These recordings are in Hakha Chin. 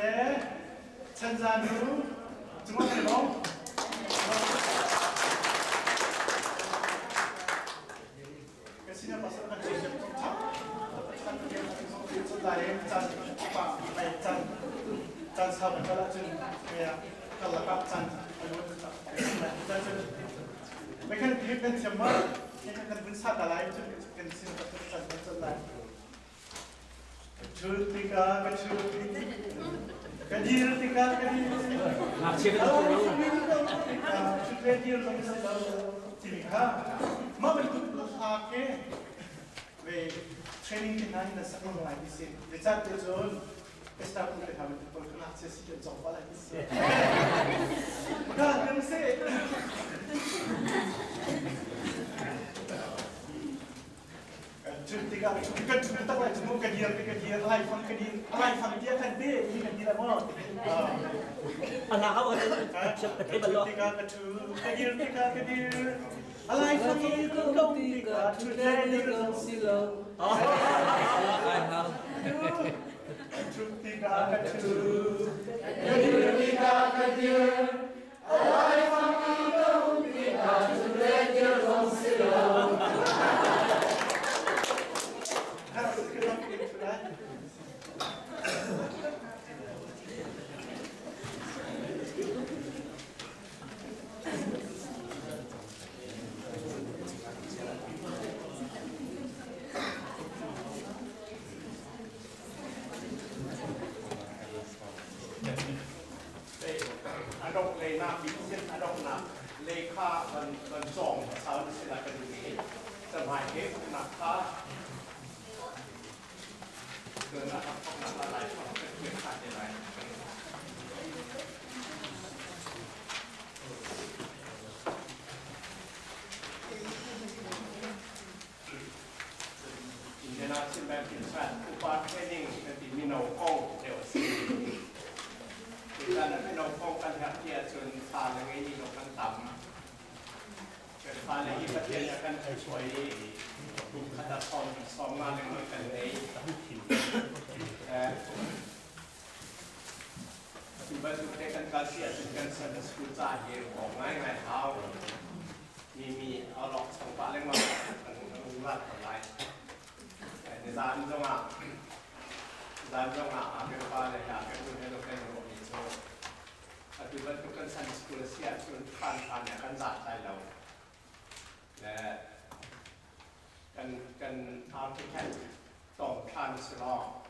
Le Chanza nu cungah kan lawm. Kan senior pastor kan Joseph tha kan cun lai chan pa lai chan chan sa kan kala cun ya kala ka chan chan cun mai kan clip kan thiam ma kan kan vun sa ta lai cun kan senior pastor chan kan cun lai Ṭhut tikah ka ṭhut, ka dir tikah ka dir. Ngakchia kan tuk lo. Ṭhut le dir zong si lo timi kha mah bantuk hla ke ve training te hna in na sak ngai ti si. Zeicah ti cun Esther pu te hna bantuk pawl kha ngakchia si kan cawk pa lai ti si. Ka kan si. Cun tikah kan ṭhu tak lai cu ka dir ka dir lai fang ka dir lai fang tia kan te hi kan dir maw Ana ka ka thei bal lo. Tikah ka ṭhu ka dir tikah ka dir alai fang i ka dong tikah ṭhu le dir zong si lo. Ai hal. Ṭhu tikah ka ṭhu ka dir tikah ka dir alai fang i ka um tikah ṭhu le dir zong si lo. A dongh lei nak bik a donghnak lei kha van van cawng hmasa na si lai kan duh i cahmai he uknak kha cun a thawknak ah lai kan khiak ṭhan te lai. International Banking Chan upa training kan ti mino kong deuh a si. Tutan ah mino kong kan herh ti ahcun fa le ngei mi zong kan tam. Kan fale hi Pathian a kan hruai i kum khat ah sawm sawm nga lengmang kan ngei. Atu bantuk te kan kal si ahcun kan Sunday school ca hi bawm ngaingai hau. Mi mi a lawk chung pah lengmang kan hung rat ko lai. Nizan zongah zan zongah a kan pa le a kan nu he kan ruahmi cu atu bantuk kan Sunday school a si ahcun khan hlan ah kan zat lai lo. Le kan kan architect tong thlan si law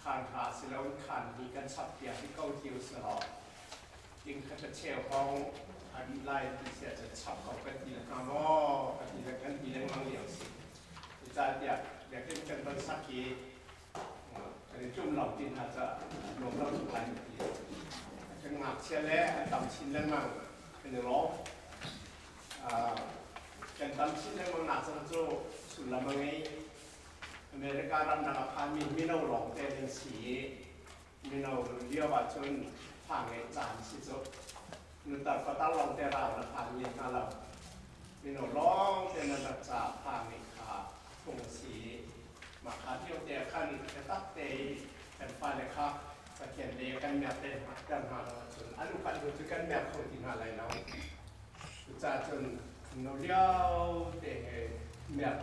khan hra si lo in khan hi kan chap piak i ko ti si law ting khat a cheu hong a dih lai ti si ahcun chap ko kan ti le hnga maw kan ti le kan ti lengmang lio si. Cucaah biakinn kan van sak i kan i tlum lo ti hna ca nuam lo tuk lai ti. Kan ngakchia le an tam chin lengmang kan i lawm. Kan tam chin lengmang nak cang cu sullam a ngei. America ramdang a phanmi mino lawng te an si i mino lio ahcun fa ngeih caan si cu. Nutar fatar lawng te ral na phan mi hna lo. Mino lawng te nan rak ca fa ngeih kha phung a si i mah kha lio te khan biatak te i kan fale kha Pathian le kan merh te ter hna lo ahcun an upat hnu cu kan merh kho ti hna lai lo. Cucaah cun no lio te he merh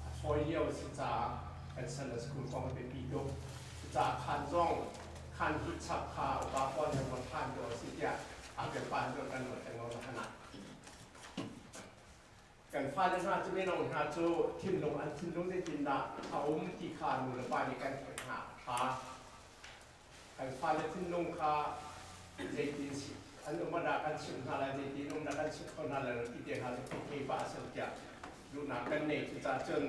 a fawi lio a si caah kan Sunday school kong a biapi tuk. Cucaah khan zong khan hi chap kha upa pawl he ruat ṭhan dawh a si tiah a biapa in kan ruat lengmang na han ah. Kan fale hna cu mino hna cu thinlung an thinlung zeitindah a um ti kha nu le pa nih kan theih hna a ṭha. Kan fale thinlung kha zeitin an um ah kan chimh hna lai, zeitin um dah kan chimh kho hna lai lo ti te hna cu thei pah a si tiah duhnak kan nei. Cucaah cun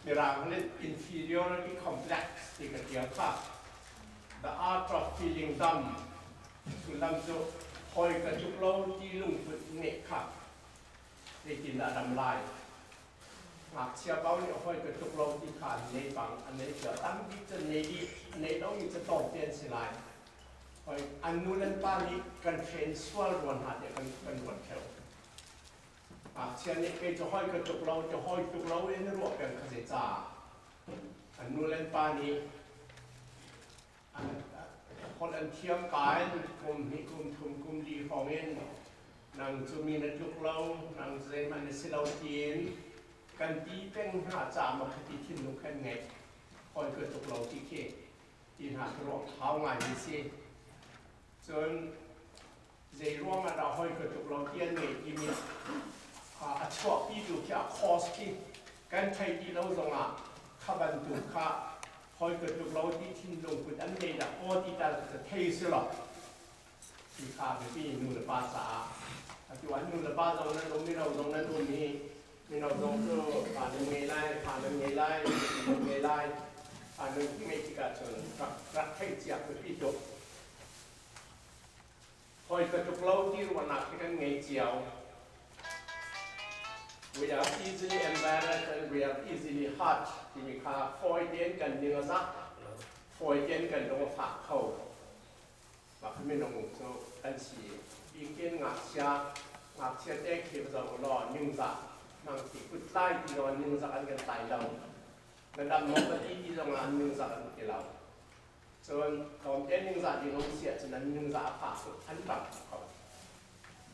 Mirang nih inferiority complex ti ka tial kha the art of feeling dumb sullam cu hawi ka tluk lo ti lungput ngeih kha zeitindah dam lai ngakchia paoh nih hawi ka tluk lo ti kha an nei bang an nei cia tambik cu nei dih nei lomi cu tlawmte an si lai hoi an nu le pa nih kan hren sual ruan hna tiah kan kan ruat theo ngakchia nih kei cu hawi ka tluk lo ti hawi tluk lo in ruah peng kha zei ca an nu le pa nih Holh an thiam ka in kum hnih, kum thum, kum li hrawng in nang cu mi na tluk lo, nang zeihmanh na si lo tiin kan ti peng hna caah maw khati thinlung khan ngeih hawi ka tluk lo ti khi ti hna khi ruah thau ngaimi si. Cun zei ruang ah dah hawi ka tluk lo ti an ngei timi a chuahpitu khi a cause khi kan thei ti lo zongah kha bantuk kha hawi ka tluk lo ti thinlung put an ngei dah aw ti tal cu thei si lo ti kha biapi nu le pa caah atu an nu le pa zong nan um mino zong nan um i mino zong cu pa nan ngei lai pa nan ngei lai nan ngei lai pa nan ngeih tikah cun rak rak theih cia biapi tuk. Hawi ka tluk lo ti ruahnak hi kan ngei cio. We are easily embarrassed and we are easily hurt timi kha fawi tein kan ning a zak, fawi tein kan lung a fak kho. Mah khi minung cu kan si. Bikin ngakchia, ngakchia te khi va zoh law ningzah nang ti kut tlai ti law ningzak an kan tlai lo. Na dam maw ka ti ti zongah an ningzak an ti lo. Cun tlawmte ningzah ding um si ahcun an ningzah a fah tuk, an ṭap ko.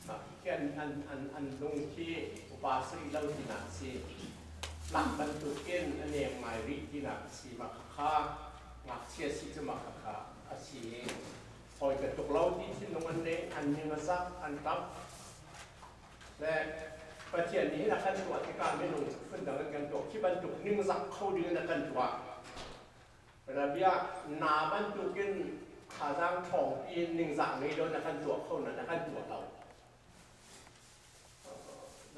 Mah khi an, an, an lung khi upa si rih lo tinak a si. Tlak bantukin a nem ngai rih tinak a si. Mah khakha ngakchia si cu mah khakha a si i hawi ka tuk lo ti thinlung an nei, an ning a zak, an ṭap. Le Pathian nih hin a kan tuah tikah minung cu phundang in kan tuah. Khi bantuk ningzak kho ding in a kan tuah. Rabia na bantukin thazaang ṭhawng piin ningzah ngei lo na kan tuah kho na na kan tuah lo.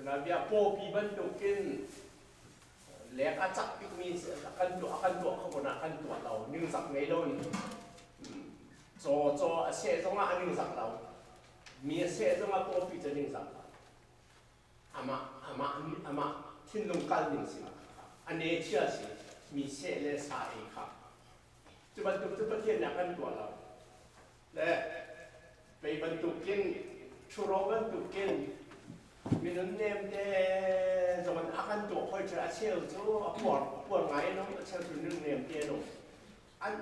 Rabia pawpi bantukin lek a cak bikmi kan tuah a kan tuah kho na kan tuah lo ningzak ngei lo in caw caw a seh zongah a ningzak lo mi a seh zongah pawpi cu ningzak lo. Amah amah amah thinlung kal ning si a nature si mi seh le sa ei kha cu bantuk cu Pathian nih a kan tuah lo le pei bantukin ṭhuro bantukin minun nem te zong in a kan tuah hoi a cheu cu a puar puar ngai no a cheu cu nun nem te no an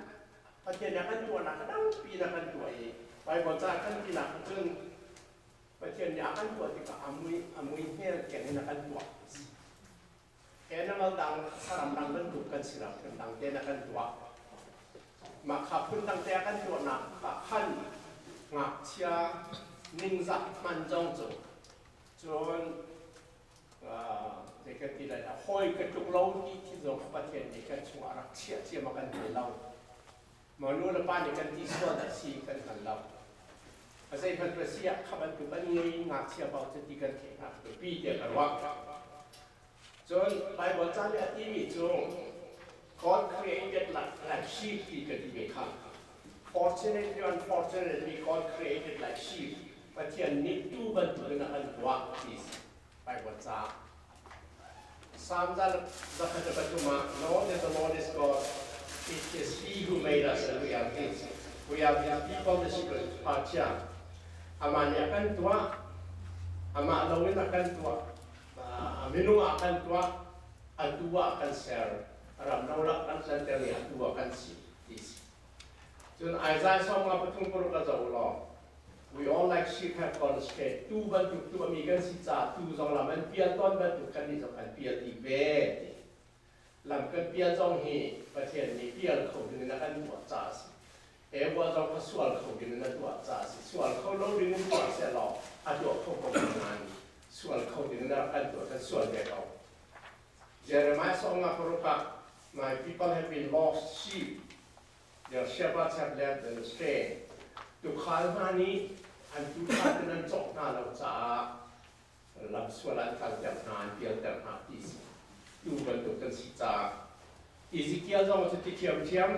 Pathian nih a kan tuahnak a dangpi in a kan tuah i Bible ca kan tinak cun Pathian nih a kan tuah tikah a mui a mui hmel keng in a kan tuah. Animal dang saram dang bantuk kan si lo, phun dang tein a kan tuah. Mah kha phun dang te a kan tuahnak ah khan ngakchia ningzah hman zong cu cun zei kan ti lai dah hawi ka tluk lo ti thi zong Pathian nih kan chungah rak chiah cia ma kan thei lo. Maw nu le pa nih kan ti sual dah si kan hngal lo. A zeihmanh va si ah kha bantuk an ngei ngakchia paoh cu ti kan theih hna biapi tiah ka ruah. Cun Baibal ca nih a timi cu God created like sheep ti ka ti ve kha. Fortunately unfortunately God created like sheep. Pathian nih tuu bantukin a kan tuah ti Baibal ca. Psalm 103 ah, Know that the Lord is God. It is He who made us and we are His. We are His people, the sheep of His pasture. Amah nih a kan tuah. Amah loin a kan tuah. Minung ah kan tuah. Atu ah kan ser. Ram lo lak kan canter i atu ah kan si. Ti si. Cun Isaiah 53 ka zoh law, We all like sheep have gone astray. Tuu bantuk tuahmi kan si caah tuu zong lam an pial tawn bantuk kannih zong kan pial dih ve. Lam kan pial zong hi Pathian nih pial kho ding in a kan tuah caah a si. Ewa zong kha sual kho ding in a tuah caah a si. Sual kho lo ding in tuah sehlaw a tuah kho ko nain sual kho ding in a rak kan tuah kan sual ve ko. Jeremiah 56 ah My people have been lost sheep. Their shepherds have left them astray. Tuukhal hna nih an tuukhal cu nan cawk hna lo caah lamsual an kalter hna, an pialter hna ti si. Tuu bantuk kan si caah. Ezekiel zong cu ti ṭhiamṭhiam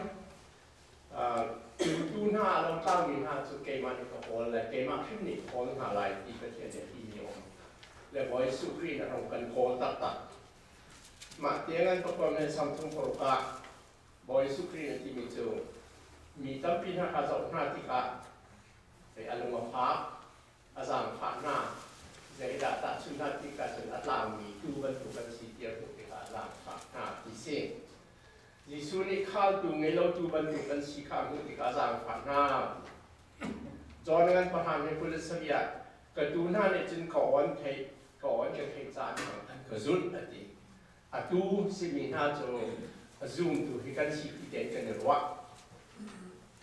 tuu hna a lo tlaumi hna cu keimah nih ka kawl le keimah hrim nih ka kawl hna lai ti Pathian nih a timi a um. Le Bawi Jesuh Khrih nih a rung kan kawl taktak. Mah tiang an pakuam le sang thum paruk ah Bawi Jesuh Khrih a timi cu mi tampi hna kha zoh hna tikah zei a lung a fak, a zaangfah hna, zeidah tahchunh hna tikah cun a tlangmi tuu bantuk an si ti a hmuh tikah a zaangfah hna ti si. Jesuh nih khaltu ngei lo tuu bantuk an si kha a hmuh tikah a zaangfah hna. John ngan pahra he 27 ah ka tuu hna nih cun ka aw an theih, ka aw an ka theih caah an ka zulh a ti. Atu simi hna cu a zumtu hi kan si ti tein kan i ruah.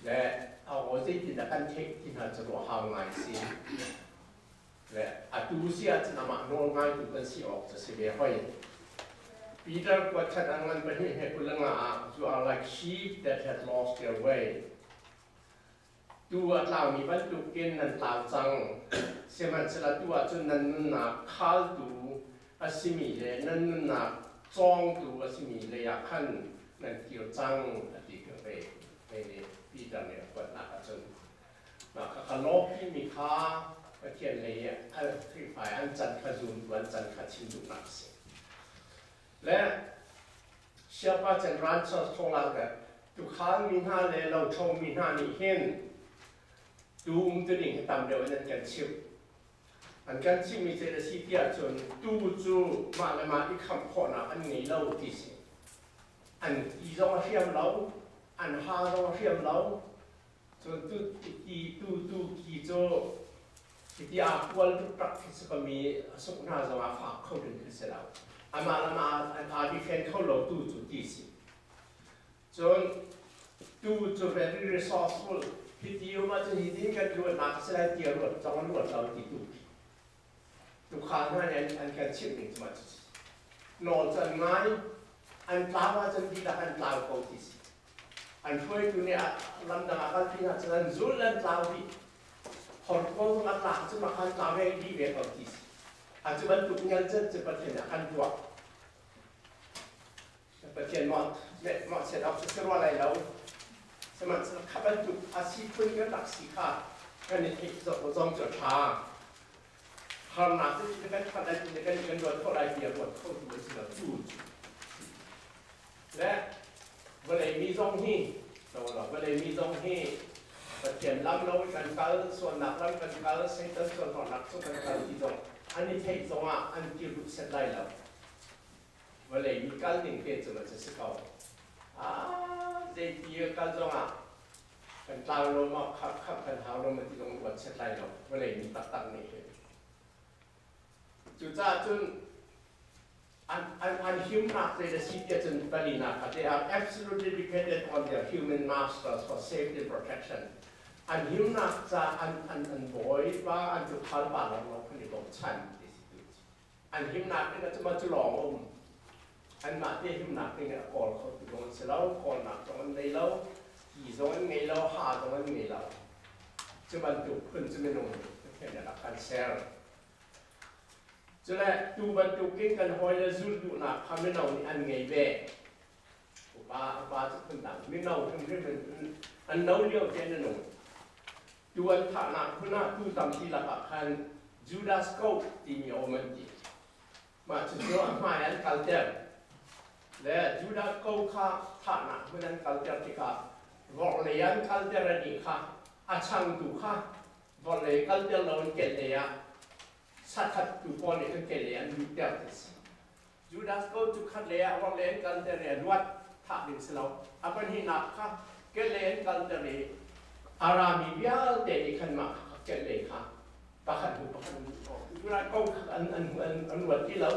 Le a aw zeitindah kan theih ti hna cu ruah hau ngai si. Le atu si ahcun amah nawl ngaitu kan si awk cu si ve hoi. Peter kuat khat a ngan pahnih he 25 ah you are like sheep that had lost their way. Tuu a tlaumi bantukin nan tlau cang. Sihmanhsehlaw tu ahcun nan nunnak khaltu a simi le nan nunnak cawngtu a simi lei ah khan nan kir cang a ti ka ve. Hei nih Peter nih a kuatnak ahcun mah kha ka lawpimi kha Pathian lei i Khrihfa i an can kha zumtu an can kha chim duhnak a si. Le Siapa cen ranchers thawnglang le tukhal mi hna le loṭho mi hna nih hin tuu umtuning hi tam deuh in an kan chimh. An kan chimhmi zei a si ti ahcun tuu cu mah le mah i khamh khawhnak an ngei lo ti si. An ki zong a hriam lo, an ha zong a hriam lo. Cun tu ki tu tu ki cu hiti aa kual tuk khi si mi a suk hna zong ah fak kho ding khi si lo. Amah le mah aa defend kho lo tu cu ti si. Cun tu cu very resourceful hiti um ahcun hitin kan luatnak si lai ti a ruat zong a luat lo ti tu. Tukhal hna nih an kan chimh ning cu mah cu si. Nawl cu an ngai, an tlau ahcun dihlak an tlau ko ti si. An hruaitu nih lamdang ah kalpi hna cun an zul an tlau dih. Horkuang zong a tlak cu mah khan tlau ve dih ve ko ti si. A cu bantuk ngelcel cu Pathian ah kan tuah. Pathian mawhchiat awk cu si rua lai lo. Sihmanhsehlaw kha bantuk a si phun kan rak si kha kan i theih zong cu a ṭha. Harnak cu kan ṭhat lai ti kan kan ruat khawh lai ti a ruat kho tu an si lo cu. Le vawlei mi zong hi vawlei mi zong hi Pathian lam lo in kan kal, sualnak lam kan kal, Satan sualhawrnak cu kan kal ti zong an i theih zongah an ti duh set lai lo. Vawlei mi kal ning te cu a si ko. Ah, zeiti kal zongah kan tlau lo maw, khap khap kan hau lo maw ti zong ruat set lai lo. Vawlei mi taktak nih hin. Cucaah cun an himnak zei na si tiah cun palinak kha they are absolutely dependent on their human masters for safety and protection. An himnak ca an bawi pa an tukhal pa lawnglawng khan i bochan ti si tu. An himnak ding ah cuma cu lawng a um. Anmah te himnak ding a kawl kho tu zong an si lo, kawlnak zong an nei lo, ki zong an ngei lo, ha zong an ngei lo. Cu bantuk phun cu minung Pathian nih a rak kan ser. Cule tuu bantukin kan hawile zulh duhnak kha mino nih an ngei ve. Upa upa cu phundang mino hrimhrim in an no lio te an nung. Tuu an thahnak hmun ah tuu tampi lakah khan Judas goat timi a um an ti. Mah cucu a hmai an kalter. Le Judas ko kha thahnak hmun an kalter tikah vorhlei an kalter a nih kha a changtu kha vawlei kalter loin kehlei ah sakhat tu pawl nih khan kehlei an luhter ti si. Judas ko cu khat lei ah vawlei an kalter i a luat thah ding si lo. A pahnihnak kha kehlei an kalter i a rami vialte nih khan mah kha kehlei kha pakhat hnu pakhat an Judas ko kha an an an an luat ti lo.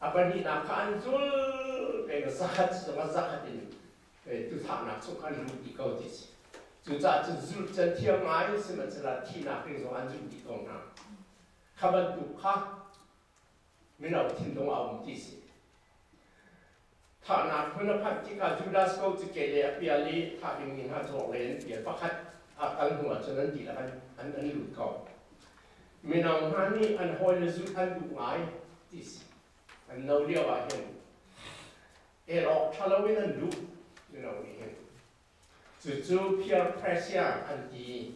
A pahnihnak kha an zul peng zakhat zong zakhat in tuthahnak chung khan lut dih ko ti si. Cucaah cun zulh can thiam ngai sihmanhsehlaw thihnak ding zong an zulh dih ko hna. Kha bantuk kha mino thinlung a um ti si. Thahnak hmun a phanh tikah Judas ko cu ke le a pial i thah dingmi hna cu le an pial pakhat a kal hnu ah cun an dihlak an lut ko. Mino hna nih an hawile zulh an duh ngai ti si. An no lio ah hin el awk ṭha loin an duh mino nih hin. Cucu peer pressure an ti.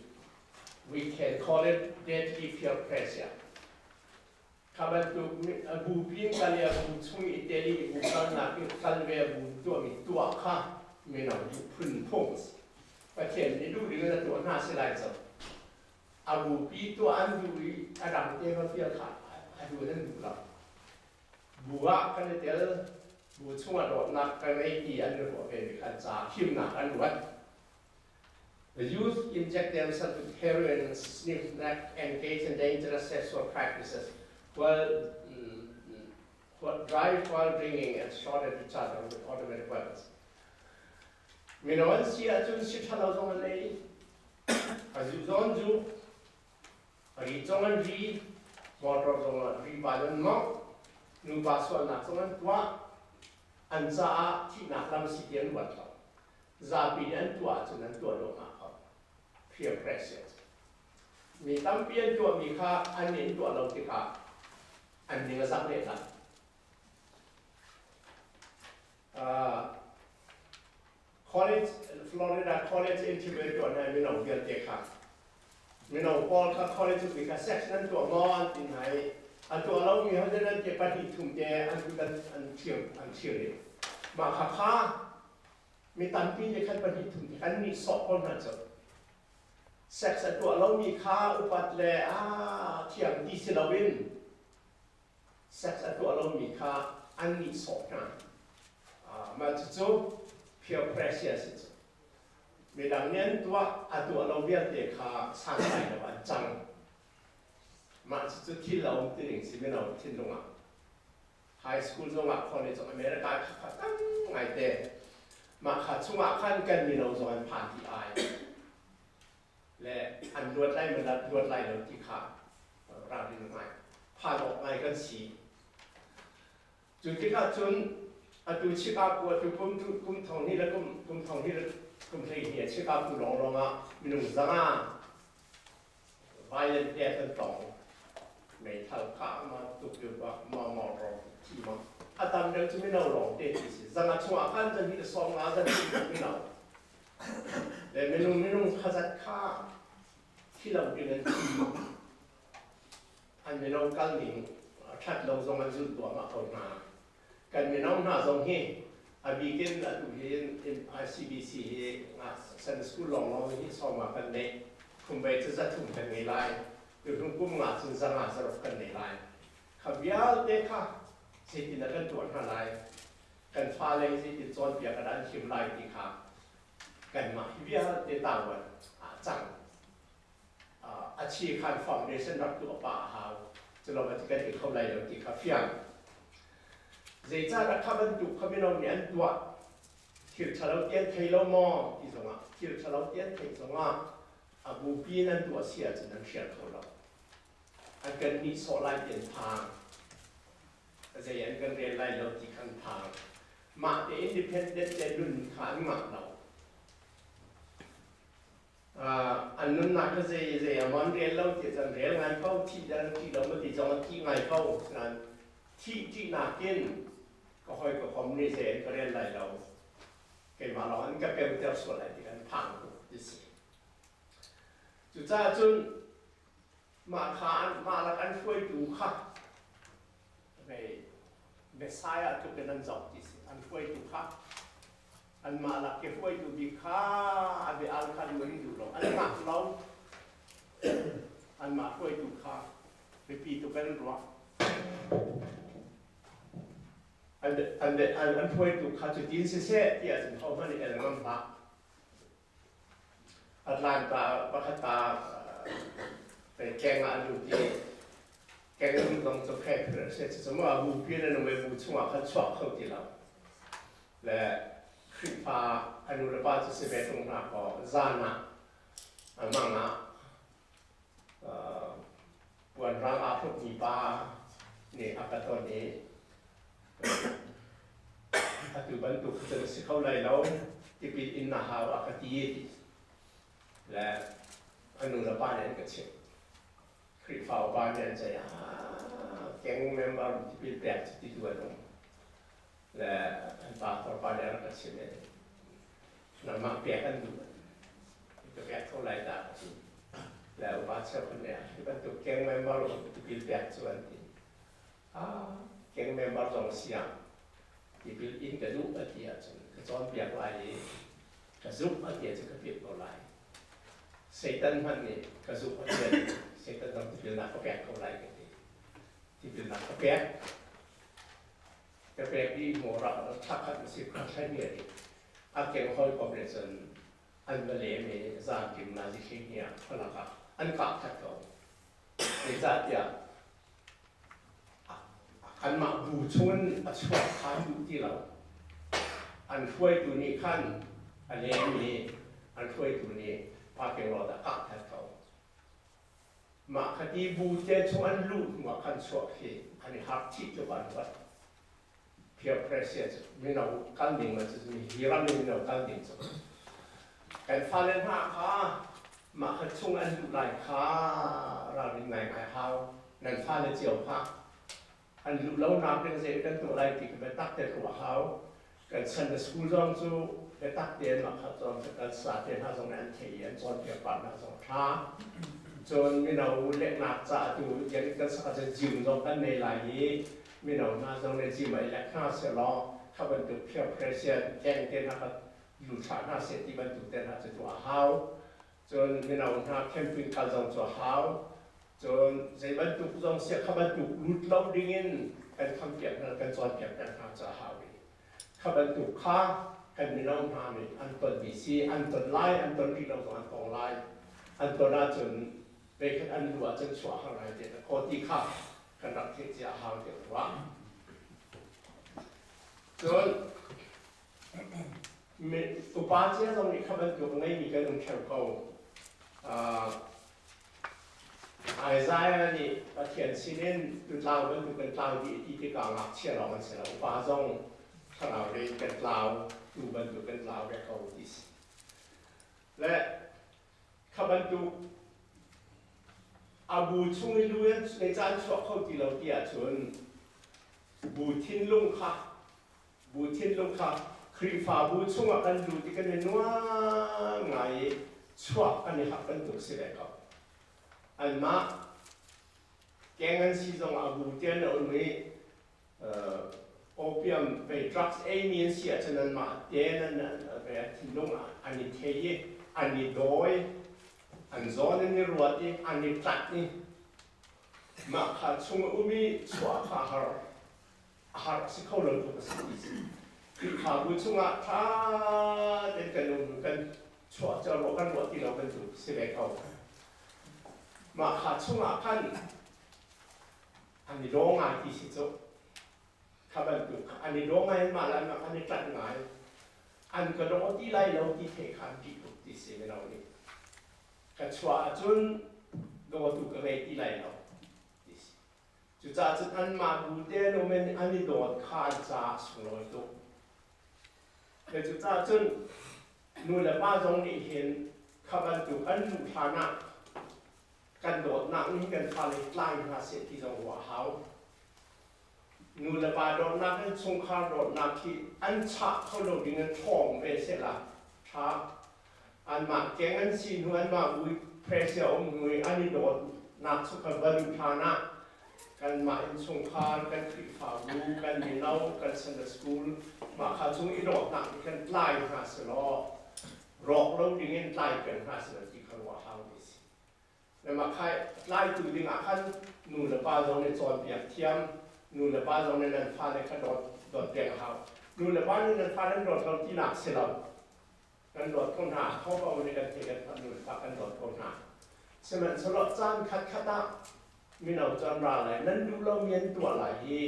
We can call it deadly peer pressure. Kha bantuk bupi in kal i a bu chung i tel i bu kalnak in kal ve bu tuahmi tuah kha mino duh phun phung a si. Pathian nih duh ding in a tuah hna si lai cu. A bupi tuah an duh i a dang te va fial kha a duh in an duh lo. Bu ah kan i tel. Bu chungah dawtnak ka ngei ti an i ruah ve mi kha ca himnak an ruat. The youth inject themselves with heroin and sniff meth, engage in dangerous sexual practices while drive while drinking and shot at each other with automatic weapons. Mino an si ahcun si ṭhalo zong an ei. A zu zong an zu. A ri zong an ri. Motor zong ah ri pa an mawngh. Nupa sualnak zong an tuah. An caah thihnak lam si ti an ruat lo. Zapi nih an tuah ahcun an tuah lawmah ko. Peer pressure. Mi tampi an tuahmi kha an nih an tuah lo tikah an ning a zak lehlam. College, Florida College interview tuah hna mino vialte kha mino pawl kha college mi kha sex nan tuah maw an ti hna i a tuah lomi ho nan te pahnih thum te an kut an thir an thir i mah kha kha mi tampi nih khan pahnih thum te kan nih sawh ko hna cu sex a tuah lomi kha upat le a thiam ti si loin sex a tuah lomi kha an nihsawh hna. Mah cucu peer pressure si cu. Midang nih an tuah, a tuah lo vialte kha santlai lo an cang. Mah cucu thil a um ti ning si mino thinlung ah. High school zongah college zong America kha kha tam ngaite. Mah kha chungah khan kan mino zong an phan ti ai. Le an luat lai maw luat lai lo ti kha ralrin ngai phan awk ngai kan si. Cu tikah cun atu Chicago atu kum kum thong hnih le kum kum thong hnih le kum 12 ah Chicago lawnglawng ah minung 500 violent death an tong. Meithal kah ma tuk ma ma ma ro thi ma a tam deuh cu mino lawng te ti si 500 chungah khan zan hi 50 zan mino Le minung khazat kha thi lo in an thi. An mino kal ning ṭhat lo zong an zulh duahmah ko hna. Kan mino hna zong hi a bik in atu hi ICBC hi Sunday School lawnglawng hi sawma kan neih. Khumbei cu 300 kan ngei lai. Tuhlung kum nga cun 500 600 kan nei lai. Kha vialte kha zeitin dah kan tuah hna lai? Kan fale hi zeitin cawnpiak ah dah an him lai ti kha kanmah hi vialte tangruan ah cang. A chi khan foundation rak tuah pah a hau. Culo ah kan ti kho lai lo ti kha fiang. Zeicahdah kha bantuk kha mino nih an tuah? Thil ṭhalo ti an thei lo maw ti zongah thil ṭhalo ti an theih zongah a bupi in an tuah si ahcun an hrial kho lo. An kan nihsawh lai ti an phang. Zei an kan rel lai lo ti khan phang. Mah te independent te nun kha an ngah lo. An nunnak kha zei zei a mon rel lo ti cun rel ngai ko thi dan thi lo ma ti zong a thi ngai ko nain thih ṭihnak in ka hoi ka kom nih zei an ka rel lai lo keimah lawng an ka pemter sual lai ti kan phang tuk ti si. Cucaah cun mah kha mah lak an hruaitu kha hei Messiah tluk in an zoh ti si an hruaitu kha anmah lak i hruaitu bik kha a bia al kha duh an duh lo an ngak lo anmah hruaitu kha biapi tuk an ruah an hruaitu kha cutin siseh tiah cun hohmanh nih el ngam hlah. Atlanta pakhat ta keng ah an lut i keng in zong cu phek a si. Cucu maw a bupi in an um i bu chungah khan chuak kho ti lo. Le Khrihfa a nu le pa cu si ve ṭung hna kaw zan ah a mang ah puan rang aa hrukmi pa nih a ka ton i atu bantuk cun a si kho lai lo tipil in na hau a ka ti le a nu le pa nih an ka chimh. Khrihfa upa nih an ceih ah gang member tipil pek cu ti tu an um le an pastor pa nih a rak ka chimh i nangmah pek an duh ka pek kho lai dah ka ti le upa cheukhat nih hi bantuk gang member tipil pek cu an ti. Ah gang member zong si ah tipil in ka duh a ti ahcun ka cawnpiak lai i ka zumh a ti ahcun ka pek ko lai. Satan hmanh nih ka zumh a ti ahcun Satan zong tipilnak ka pek ko lai ka ti. Tipilnak ka pek. Ka pek dih hnu rak thla khat a si kha thlahnih a dih. A keng hawikom nih cun an va lem i zaanṭim nazi 12 ah khualak ah an kah that ko. Zeicahtiah kanmah bu chungin a chuak kha duh ti lo. An hruaitu nih khan a lem i an hruaitu nih parking lot ah kah that ko. Mah kha ti bu te chung an luh hnu ah khan chuak hi an i harh chih tluk an ruat. Peer pressure cu mino kal ding man cu hi ram in mino kal ding cu kan fale hna kha mah kha chung an luh lai kha ralrin ngai ngai hau. Nan fale cio kha an luh lo nak ding zei kan tuah lai ti kha biatak te ruah hau. Kan chan school zong cu biatak tein mah kha cun kan sa te hna zong nih an theih i an cawnpiak pah hna zong tha. Cun mino lehnak ca tu kan sak ahcun gym zong kan nei lai i mino hna zong nih gym ah i lek hna sehlaw kha bantuk peer pressure keng te hna kha lu thlah hna seh ti bantuk te hna cu tuah a hau. Cun mino hna camping kal zong cu a hau. Cun zei bantuk zong sia kha bantuk lut lo dingin kan khampiak hna, kan cawnpiak peng hna cu a hau i kha bantuk kha kan mino hna nih an tonmi si, an ton lai, an ton rih lo zong an tong lai. An ton ahcun veikhat an lu ahcun chuah har lai ti kaw ti kha kan rak theih cia a hau tiah ka ruah. Cun upa cia zong nih kha bantuk ngeimi kan um ṭheo ko. Isaiah nih Pathian sinin tutlau bantuk kan tlau dih ti tikah ngakchia lawng an si lo, upa zong thlarau lei kan tlau, tuu bantuk kan tlau ve ko ti si. Le kha bantuk a bu chung i lu in caan chuak kho ti lo ti ahcun bu thinlung kha bu thinlung kha Khrihfabu chungah kan lut i kan i nuam ngai i chuak kan i harh bantuk si ve ko. Anmah keng an si zongah a bu te an um i opium vei drugs eimi an si ahcun anmah te an thinlung an i thei i an i dawi, an zawn an i ruat i an i tlanh i mah kha chung a um i chuah kha har. A har a si kho lo tluk a si ti si. Khrihfabu chungah ṭha tein kan um, kan chuah cu ruah kan ruah ti lo bantuk si ve ko. Mah kha chungah khan an i daw ngai ti si cu. Kha bantuk an i daw ngai, mah le anmah khan i ṭanh ngai. An ka daw ti lai lo ti theih kha an ṭih tuk ti si mino nih. Ka chuah ahcun dawtu ka ngei ti lai lo ti si. Cucaah cun anmah bu te an um in an i dawt kha an caah a sunglawi tuk. Cucaah cun nu le pa zong nih hin kha bantuk an luh hlan ah kan dawtnak nih kan fale tlai hna seh ti zong ruah a hau. Nu le pa dawtnak in chungkhar dawtnak hi an chah kho lo ding in ṭhawng ve sehla ṭha. Anmah keng an si hnu, anmah vui pressure um hnu i an i dawtnak cu kan va luh hlan ah kanmah innchungkhar, kan Khrihfabu, kan mino, kan Sunday school mah kha chung i dawtnak nih khan tlai hna selaw rawk lo ding in tlai peng hna selaw ti kha ruah hau mi si. Le mah kha tlaitu ding ah khan nu le pa zong nih cawnpiak thiam, nu le pa zong nih nan fale kha dawt dawt peng a hau. Nu le pa nih nan fale nan dawt lo tinak si lo. Kan dawt ko hna, ho paoh nih kan thei kan hngalh, nu le pa kan dawt ko hna. Sihmanhsehlaw caan khatkhat ah mino cu an ra lai, nan duh lomi an tuah lai i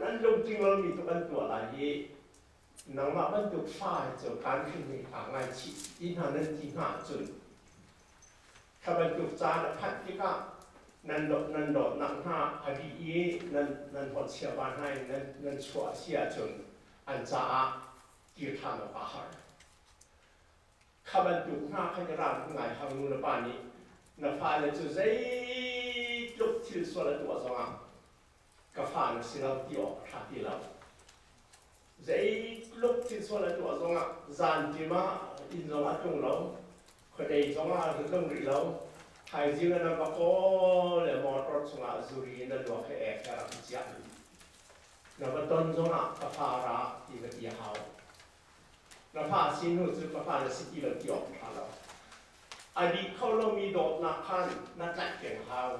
nan lungtling lomi tuk an tuah lai i nangmah bantuk fa hi cu kaan hrim hi aa ngaichih ti hna nan ti hna ahcun kha bantuk caan a phanh tikah nan dawt nan dawtnak hna a dih i nan nan hawt chia pa hna in nan nan chuah a si ahcun an caah kir ṭhan awk a har. Kha bantuk hna khan i ralring ngai hau. Nu le pa nih na fale cu zeitluk thil sual a tuah zongah ka fa na si lo ti awk a ṭha ti lo. Zeitluk thil sual a tuah zongah zanṭim ah inn zongah a tlung lo, khuadei zongah a tlung rih lo, thaizing ah na va kawl le motor chungah zuri in a luak he ek he rak i ciah. Na va ton zongah ka fa ra ti va ti a hau. Na fa si hnu cu ka fa na si ti lo ti awk a ṭha lo. A dih kho lomi dawtnak khan na tlaih peng a hau.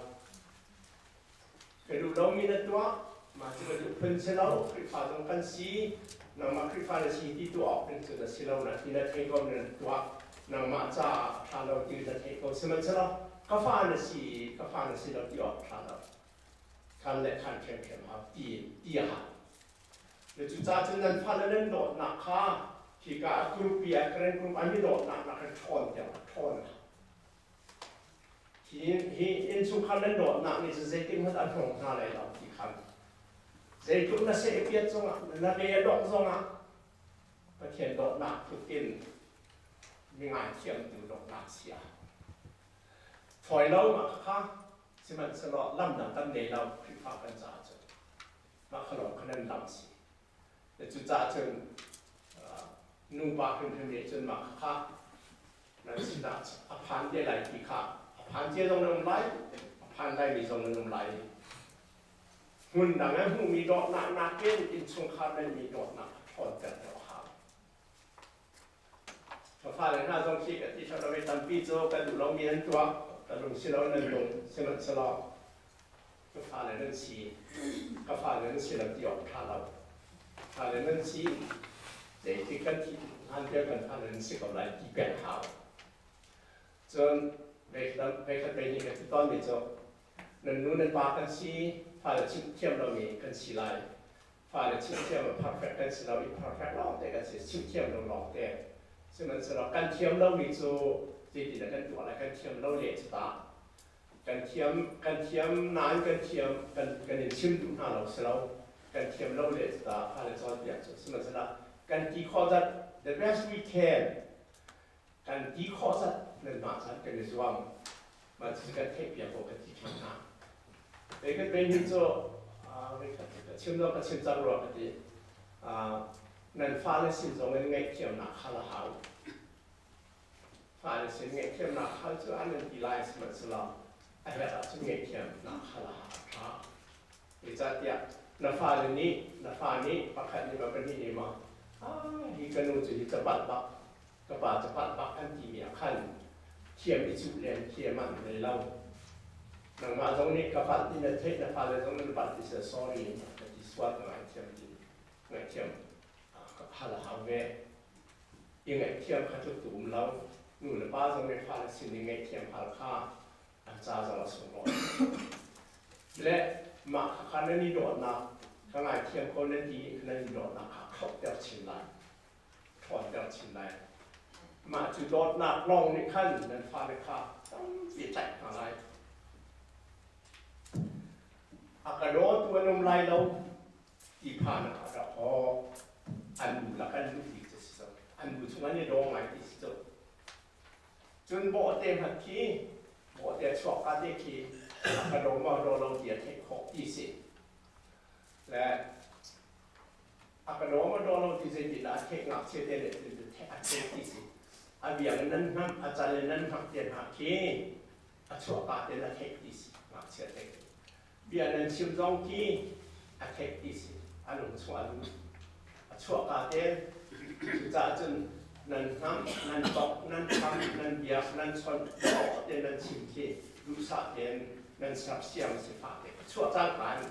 Ka duh lomi na tuah. Mah cu ka duh phun si lo. Khrihfa zong kan si. Nangmah Khrihfa na si ti tuah awk ding cu na si lo na ti na thei ko na tuah. Nangmah caah a ṭha lo ti na theih ko. Sihmanhsehlaw ka fa na si, ka fa na si lo ti awk ṭha lo. Khan le khan ṭhiamṭhiam hau ti ti a hau. Cucaah cun nan fale nan dawtnak kha hika a group i a Karen group an i dawtnak nak in ṭhawn tiang a ṭhawn a hau. Hi, hi innchungkhar nan dawtnak nih cun zeitik hmanh a hnawng hna lai lo ti khan zeitluk na seh piat zongah na le a dongh zongah Pathian dawtnak tluk in mi ngaithiamtu dawtnak si a fawi lo mah kha sihmanhsehlaw lam dang kan nei lo Khrihfa kan caah cun mah kha lawng kha nan lam si. Cucaah cun nupa hrimhrim nih cun mah kha nan sinah a phan te lai ti kha a phan cia zong nan um lai, a phan laimi zong nan um lai. Hmun dang ah hmuhmi dawtnak nakin innchungkhar nan mi dawtnak a ṭhawnter deuh a hau. Ka fale hna zong khi ka ti ṭha lo i tampi cu ka duh lomi an tuah, ka lung si lo nan lung, sihmanhsehlaw ka fale nan si, ka fale nan si lo ti awk ṭha lo. Fale nan si, zeitik kan thih hlan tiang kan fale nan si ko lai ti peng hau. Cun veikhat pei nih ka ti tawnmi cu nan nu nan pa kan si, fale chimh thiam lomi kan si lai. Fale chimh thiam a perfect kan si lo i perfect lawng te kan si, chimh thiam lo lawng te. Sihmanhsehlaw kan thiam lomi cu zeitindah kan tuah lai, kan thiam lo le cu ta. Kan thiam kan thiam nain kan thiam kan kan in chim duh hna lo si lo kan thiam lo le cu ta fale cawnpiak cu sihmanhsehlaw kan ti khawh zat the best we can kan ti khawh zat nanmah caan kan i zuam mah cu kan theihpiak ko kan ti ṭhan hna Kei kan pe hi cu ka chim lo ka chim cang rua ka ti nan fale sin zong in ngaihthiamnak hal a hau Fale sin ngaihthiamnak hal cu an in ti lai sihmanhsehlaw a herh ahcun ngaihthiamnak hal a ṭha. Zeicahtiah na fale nih na fa nih pakhat nih maw pahnih nih maw hi ka nu cu hi capat bak ka pa capat bak an timi ah khan thiam i cuh len thiam an nei lo. Nangmah zong nih ka palh ti na theih na fale zong nan palh ti seh sorry ka ti sual ka ngaithiam ti ngaihthiam hal a hau ve. I ngaihthiam kha tluk tu um lo. Nu le pa zong nih fale sin i ngaihthiam hal kha an ca zong a sunglawi. Le mah khakha nan i dawtnak ka ngaithiam ko nan ti i nan i dawtnak kha khohter chin lai. Ṭhawnter chin lai. Mah cu dawtnak lawng nih khan nan fale kha tampi a tlaih hna lai. A ka dawtu an um lai lo ti phan ah rak aw an nu lak an luh bik cu si co an bu chung an i daw ngai ti si co cun bawhte hmanh khi bawhte a chuak ka te khi a ka daw maw daw lo ti a theih khawh ti si le a ka daw maw daw lo ti zeitin dah a theih ngakchia te le a theih ti si a biang in nan hnamh a cal in nan hnamh te hna khi a chuah ka te na theih ti si ngakchia te Bia nan chim zong khi a theih ti si. A lung chung a lut. A chuahka te cucaah cun nan hnam, nan tok, nan tham, nan biak, nan chawnh, dawh te nan chim khi duhsah tein nan sersiam si fate a chuah cangka in.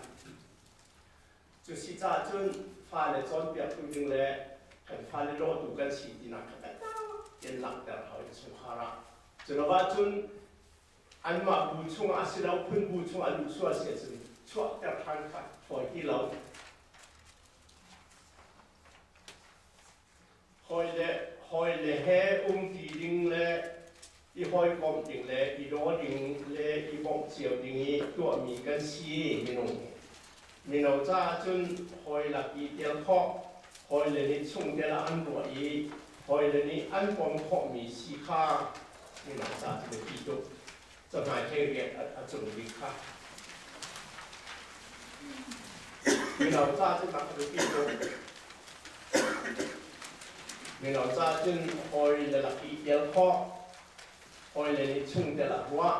Cu si caah cun fale cawnpiaktu ding le kan fale dawtu kan si tinak kha taktak in langhter hau innchungkhar ah. Cu lo ahcun Anmah bu chungah a si lo, phun bu chungah luh sual si ahcun chuahter ṭhan kha fawi ti lo. Hawi le hawi le he um ti ding le i hawikomh ding le i daw ding le i bawmh cio ding i tuahmi kan si minung. Mino caah cun hawi lak i tel khawh, hawi le nih chungtel ah an ruah i hawi le nih an pom khawhmi si kha mino caah cu biapi tuk. Cahmai thei rian a cung bik kha. Mino caah cun a biapi tuk. Mino caah cun hawi le lak i tel khawh, hawi le nih chungtel ah ruah,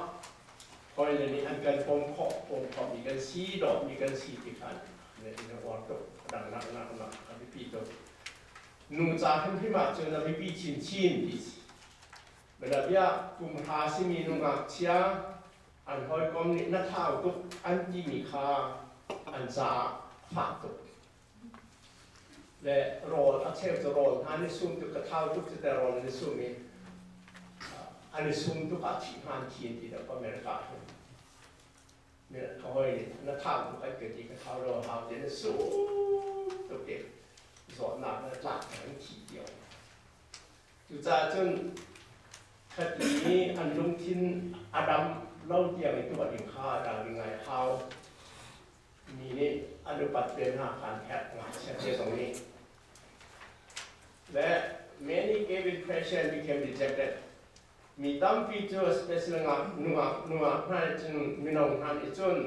Hawile nih an kan pom khawh pom khawhmi kan si, dawtmi kan si ti khan in a uar tuk. Dang nak nak nak a biapi tuk. Nu ca hrimhrim ahcun a biapi chinchin ti si. Bianabia kum hra simi nu ngakchia an hawikom nih na thau tuk an timi kha an caah Fak tuk. Le rawl a cheu cu rawl hna an i sum tuk ka thau tuk cu te rawl an i sum i an i sum tuk ah thih hmaan thi an ti deuh America ah hin. Ka hawi nih na thau tuk an ka ti, ka thau lo hau ti na sum tuk i zawtnak na tlak an thi cio. Cucaah cun khati i an lungthin a dam lo tiang i tuah ding kha ralring ngai a hau. Mi nih an upat ve hna kha an herh ngakchia te zong nih. Le many gave impression became rejected. Mi tampi cu especially nungak nungak hna nih cun mino hna nih cun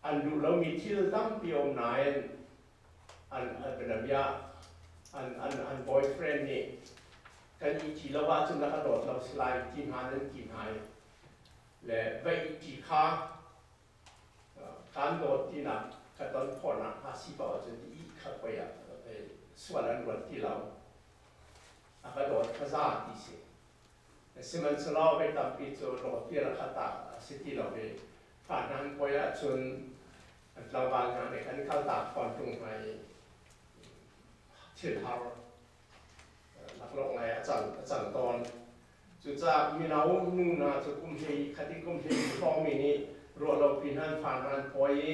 an duh lomi thil tampi a um nain an bianabia an an an boyfriend nih kan i ṭi lo ahcun na ka dawt lo si lai ti hna nan ti hna i le va i ṭi kha kaan dawt tinak ka ton khawhnak hnga si paoh ahcun ti i kha poi ah sual an ruat ti lo, a ka dawt kha za ti si. Sihmanhsehlaw voi tampi cu dawt ti rak kha tak a si ti lo i fa hna an poi ahcun an tlangval hna nih an kaltak fawn ṭung hna i thil har laklawh ngai a cang a cang tawn. Cucaah mino nu hna cu kum hlei khat in kum hlei hrawngmi nih ruahlopi hna an fa hna an pawi i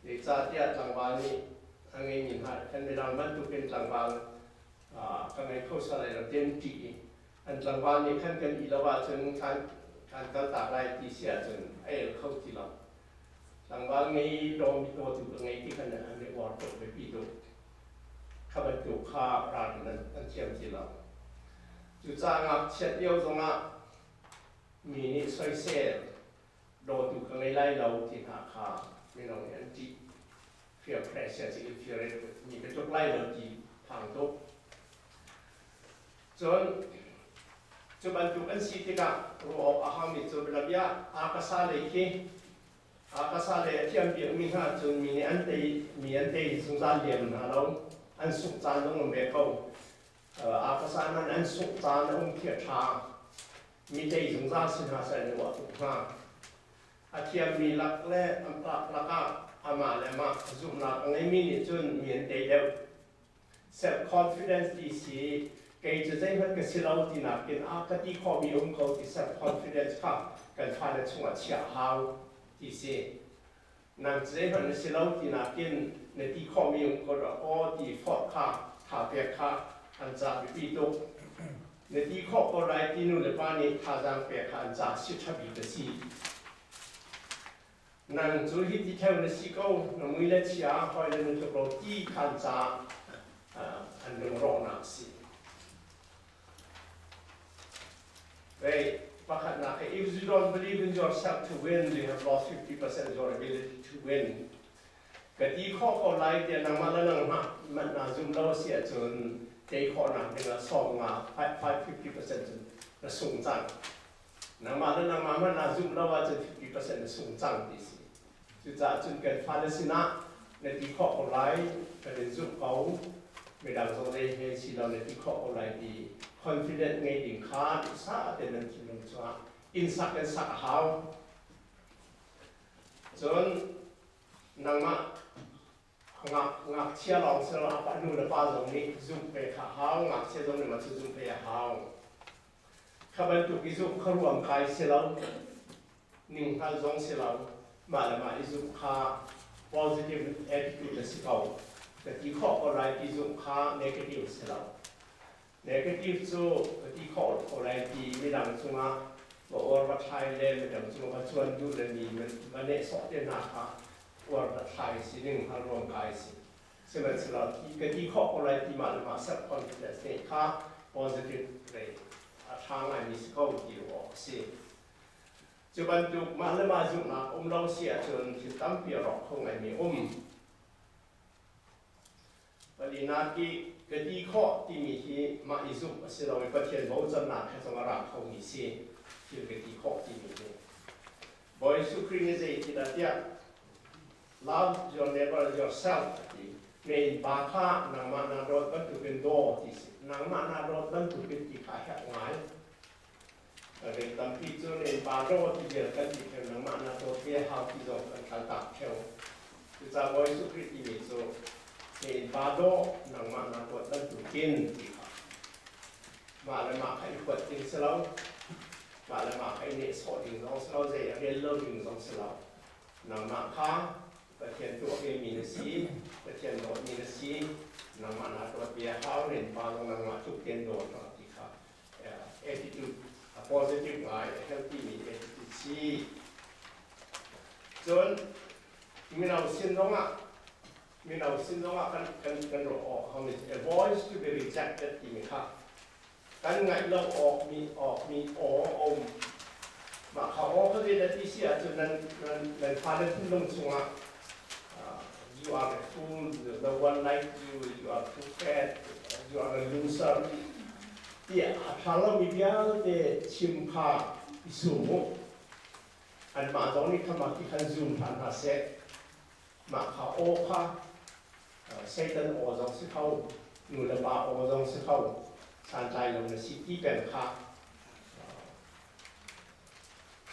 zeicahtiah tlangval nih a ngeimi hna kan midang bantukin tlangval ka ngei kho sal lai lo ti an ṭih i an tlangval nih khan kan i lo ahcun khan kan kaltak lai ti si ahcun a el kho ti lo. Tlangval ngei dawmi dawtu ka ngei ti khan an i uar tuk, biapi tuk. Kha bantuk kha ralrin an thiam ti lo. Cucaah ngakchiat lio zongah mi nih soisel dawtu ka ngei lai lo ti hna kha mino nih an ṭih. Fear pressure cu inferior mi ka tluk lai lo ti phang tuk. Cun cu bantuk an si tikah ruah awk a haumi cu bianabia akasa lei khi akasa lei a thiam bikmi hna cun mi nih an tei mi an tei zungzal lem hna lo, an sungh caan zong um ve ko. Akasa nan an sungh caan a um khi a ṭha. Mi tei zungzal si hna seh an i ruah tuk hnga. A thiammi lak le an tlak lakah amah le amah zumhnak a ngeimi nih cun mi an tei deuh. Self-confidence ti si kei cu zeihmanh ka si lo tinak in a ka ti khawhmi um ko ti self-confidence kha kan fale chungah chiah a hau ti si. Nang cu zeihmanh na si lo tinak in na ti khawhmi um ko dah aw ti forh kha tha pek kha an ca biapi tuk. Na ti khawh ko lai ti nu le pa nih thazaang pek kha an ca si ṭha bik a si. Nang cu hi ti ṭheo na si ko, na mui le chia hawi le na tluk lo ti khan ca an lungrawhnak a si. Wait, pakhatnak, if you don't believe in yourself to win, you have lost 50% your ability to win. Ka ti khawh ko lai tiah nangmah le nangmah manh naa zum lo a si ahcun tei khawhnak ding ah sawm nga 5 50% cun na sung cang. Nangmah le nangmah hmanh naa zumh lo ahcun 50% na sung cang ti si. Cucaah cun kan fale sinah na ti khawh ko lai, kan in zumh ko, midang zong zei he si lo na ti khawh ko lai ti confident ngei ding kha duhsah tein nan thinlung cungah inn sak in sak a hau. Cun nangmah ngakchia lawng si lo, a nu le pa zong nih zumh ve kha hau, ngakchia zong nih mah cu zumh ve a hau. Kha bantuk i zumh kha ruam kai si lo, ninghngal zong si lo, mah le mah i zumh kha positive attitude a si ko. Ka ti khawh ko lai ti zumh kha negative si lo. Negative cu ka ti khawh ko lai ti midang cungah va uar va thlai le midang cungah va cuan duh le mi va nehsawh te hna kha uar va thlai si ning hngal ruam kai si. Sihmanhsehlaw ka ti khawh ko lai ti mah le mah self confidence ngeih kha positive lei a ṭha ngaimi si ko ti ruah awk a si. Cu bantuk mah le mah zumhnak um lo si ahcun thil tampi a rawk kho ngaimi um. Palinak i ka ti khawh timi hi mah i zumh a si lo i Pathian bochannak he zong a ra khomi si thil ka ti khawh timi hi. Bawi Jesuh Khrih nih zei ti dah tiah "Love your neighbor as yourself" a ti. Na innpa kha nangmah naa dawt bantukin daw ti si. Nangmah naa dawt bantukin ti kha a herh ngai. Ring tampi cu na innpa daw ti vial kan ti ṭheo, nangmah naa dawt ve hau ti zong kan kaltak ṭheo. Cucaah Bawi Jesuh Khrih timi cu na innpa dawh nangmah naa dawt bantukin ti kha mah le mah kha i huat ding si lo, mah le mah kha i nehsawh ding zong si lo, zei a rel lo ding zong si lo. Nangmah kha Pathian tuah vemi na si, Pathian dawtmi na si, nangmah naa dawt bia hau, na innpa zong nangmah tluk tein dawt hna ti kha attitude, a positive ngai, a healthy mi attitude si. Cun mino sin zongah mino sin zongah kan kan kan ruah awk hau mi a voice to be rejected timi kha kan ngaih lo awk mi awk mi aw a um. Mah kha aw kha zei ti si ahcun nan nan nan fale thinlung chungah you are a fool, no one like you, you are too fat, you are a loser tiah a ṭha lomi vialte chim kha i sum u. Anmah zong nih kha mah ti khan zum hna hna seh. Mah kha aw kha Satan aw zong si kho, nu le pa aw zong si kho, santlai lo na si ti peng kha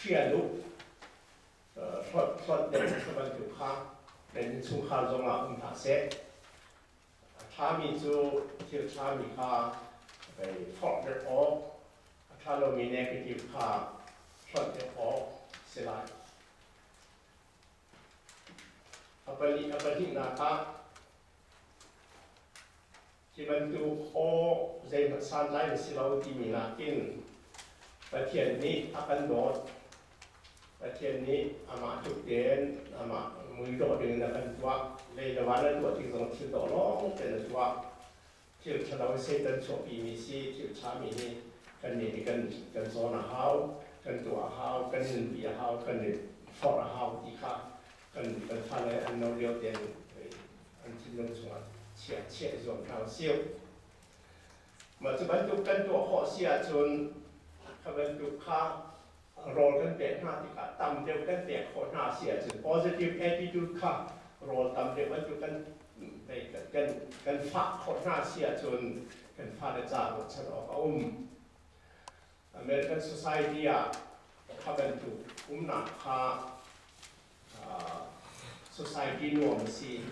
hrial u. Hlawt hlawt deuh kha bantuk kha nan innchungkhar zongah um hlah seh. A ṭhami cu thil ṭhami kha pei forh deuh awk, a ṭha lomi negative kha hlonh deuh awk si lai. A pali a pahnihnak ah hi bantuk aw zeihmanh santlai na si lo timi nakin Pathian nih a kan dawt. Pathian nih amah tluk tein amah muidawh ding in a kan tuah. Lei le van a tuah tik zong thil dawh lawng tein a tuah. Thil ṭhalo hi Satan chuahpimi si, thil ṭhami hi kannih nih kan kan cawn a hau, kan tuah a hau, kan nunpi a hau, kan i forh a hau ti kha kan kan fale an no lio tein an thinlung chungah chiah chiah i zuam hna usih. Mah cu bantuk kan tuah khawh si ahcun kha bantuk kha rawl kan pek hna tikah tam deuh kan pek khawh hna si ahcun positive attitude kha rawl tam deuh bantuk kan kan kan fah khawh hna si ahcun kan fale ca ruahchan awk a um. American society ah kha bantuk umnak kha society nuam a si.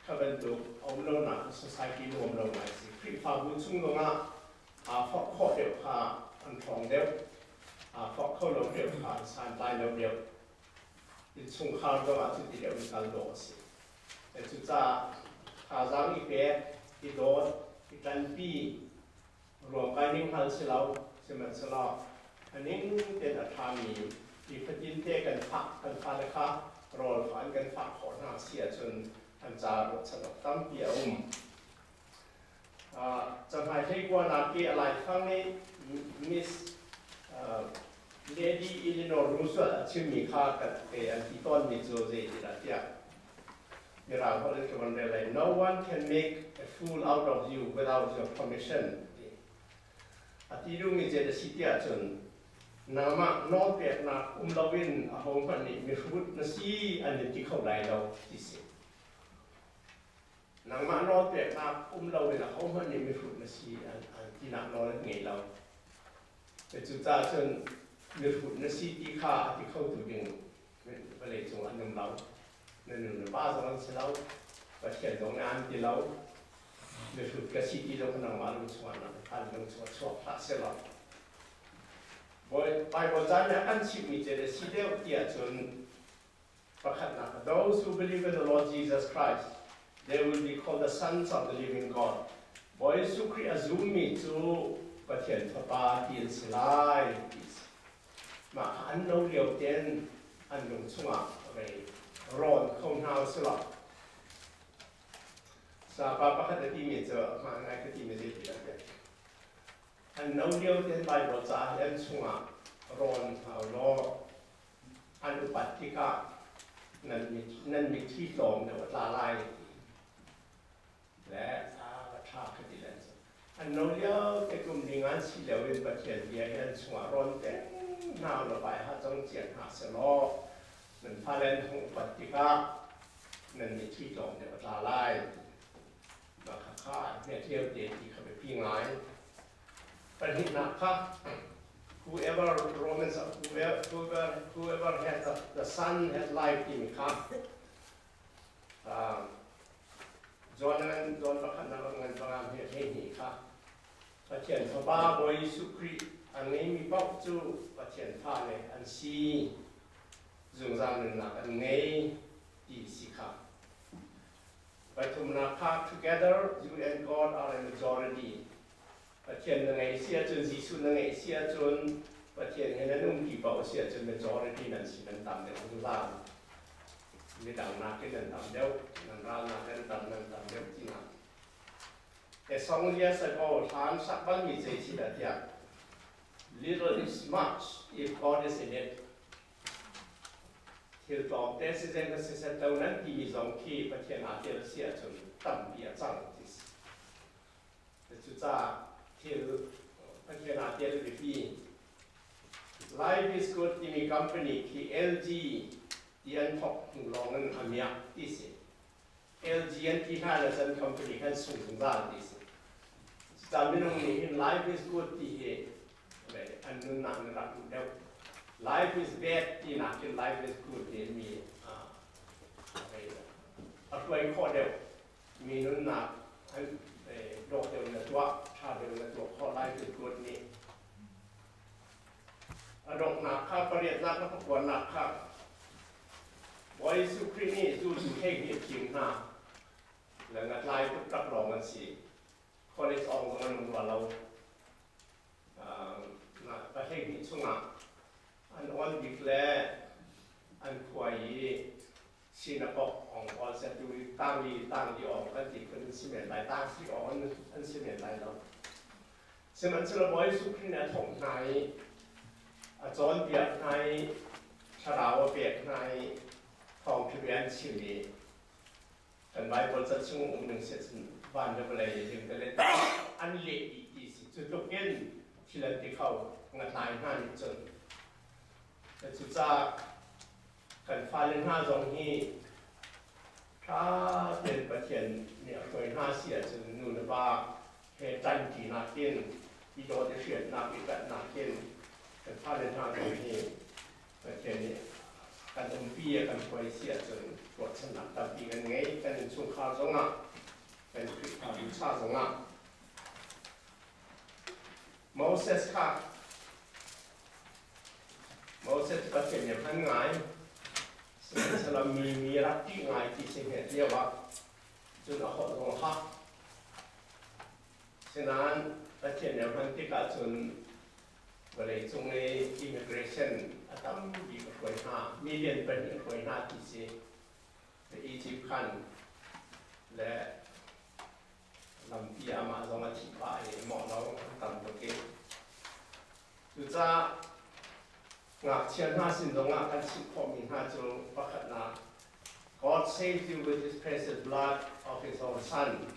Kha bantuk a um lonak society nuam lo ngai si. Khrihfabu chung zongah aa forh khawh deuh kha an ṭhawng deuh. Aa forh kho lo deuh kha an santlai lo deuh. Innchungkhar zongah cuti deuh in kal dawh a si. Cucaah thazaang i pek, i dawt, i ṭanpi, Ruamkai ning hngal si lo, sihmanhsehlaw a ning tein a ṭhami nifatin te kan fah kan fale kha rawl kha an kan fah khawh hna si ahcun an ca ruahchan awk tampi a um. Canghai hleikuanak i a laifang nih Miss Lady Eleanor Roosevelt a chimmi kha kan an ti tawnmi cu zeitindah tiah Mirang holh in ka van rel lai. No one can make a fool out of you without your permission. A ti duhmi cu a si tiah cun nangmah nawlpeknak um loin ahohmanh nih mihrut na si an in ti kho lai lo ti si. Nangmah nawlpeknak um loin ahohmanh nih mihrut na si an tinak nawl an ngei lo. Cucaah cun mihrut na si ti kha a ti khotu ding vawlei cung an um lo. Na nu na pa zong an si lo. Pathian zong nih an ti lo. Mihrut ka si ti zong nangmah lung chungah na an lung chungah chuak hlah selaw. Bible caan nih a kan chimhmi cu a si deuh ti ahcun pakhatnak those who believe in the Lord Jesus Christ they will be called the sons of the living God. Bawi Jesuh Khrih a zummi cu Pathian fapa ti an si lai ti si. Mah kha an no lio tein an lung chungah rei rawn kho hna usih Sapa pakhat a timi cu hmaan ngai ka timi zei ti dah tiah an no lio tein Baibal ca hi an chungah rawn hna law an upat tikah nan nan mitthli tlawm deuh a tla lai ti le a ṭha ka ti len cu. An no lio te kum ding an si lio in Pathian bia hi an chungah rawn peng hna law bai ha cang cian hna selaw nan fale an hung upat tikah nan mitthli tlawm deuh a tla lai. Mah kha kha hmet lio te ti kha biapi ngai. Pahnihnak kha whoever Romans whoever, whoever has the Son has life timi kha. John ngan John pakhatnak ngan panga hme 12 kha Pathian Fapa Bawi Jesuh Khrih a ngeimi paoh cu Pathian fale an si, zungzal nunnak an ngei ti si kha. Pathumnak kha together you and God are a majority. Pathian na ngeih si ahcun Jesuh na ngeih si ahcun Pathian he nan umti paoh si ahcun majority nan si nan tam deuh zungzal. Midang nakin nan tam deuh, nan ral nakin nan tam deuh tinak. Song years ago, hlan sak balmi zei si dah tiah little is much if God is in it. Thil tlawmte si zei ka si set lo nan timi zong khi Pathian aa tel si ahcun tampi a cang ti si. Cucaah thil Pathian aa tel biapi. Life is Good timi company khi LG ti an thawk hnu lawng in a miak ti si. LG an ti hna le cun company kan sung zungzal ti si. Cucaah minung nih hin life is good ti hi an nunnak in rak duh deuh. Life is bad ti nakin life is good ti mi a hruai khawh deuh. Mi nunnak an dawh deuh na tuah, ṭha deuh na tuah khawh life is good nih. A donghnak kha pariatnak le pakuanak kha Bawi Jesuh Khrih nih zultu 12 a thim hna. Le ngatlai tuk tak lawng an si. College awng zong an um rua lo. Pa 12 chungah an awn bik le an khua i sinakok ong awl set tu tangli tangli awng kan ti phun an si men lai tang si awng an si men lai lo. Sihmanhsehlaw Bawi Jesuh Khrih nih a thongh hna i a cawnpiak hna i thlarau a pek hna i thawngṭha bia an chim i kan Baibal ca chung um ning seh cun van le vawlei ling te le an leh dih ti si. Cu tluk in thil an ti kho ngatlai hna nih cun. Cucaah kan fale hna zong hi ṭha tein Pathian nih a hruai hna si ahcun nu le va he ṭanṭinak in i dawt i hriatnak i ṭanhnak in kan fale hna zong hi Pathian nih kan umpi a kan hruai si ahcun ruahchannak tampi kan ngei. Kan innchungkhar zongah, kan Khrihfabu cha zongah. Moses kha Moses Pathian nih a hman ngai. Sihmanhsehlaw mi mi rak ṭih ngai ti si hmet lio ah cun a holh zong a hak. Sinain Pathian nih a hman tikah cun vawleicung i immigration a tam bik a hruai hna, million 2 a hruai hna ti si. Egypt khan le lampi amah zong a thih pah i mawh lo an tam tuk i cucaah ngakchia hna sin zongah kan chimh khawhmi hna cu pakhatnak God saved you with his precious blood of his own son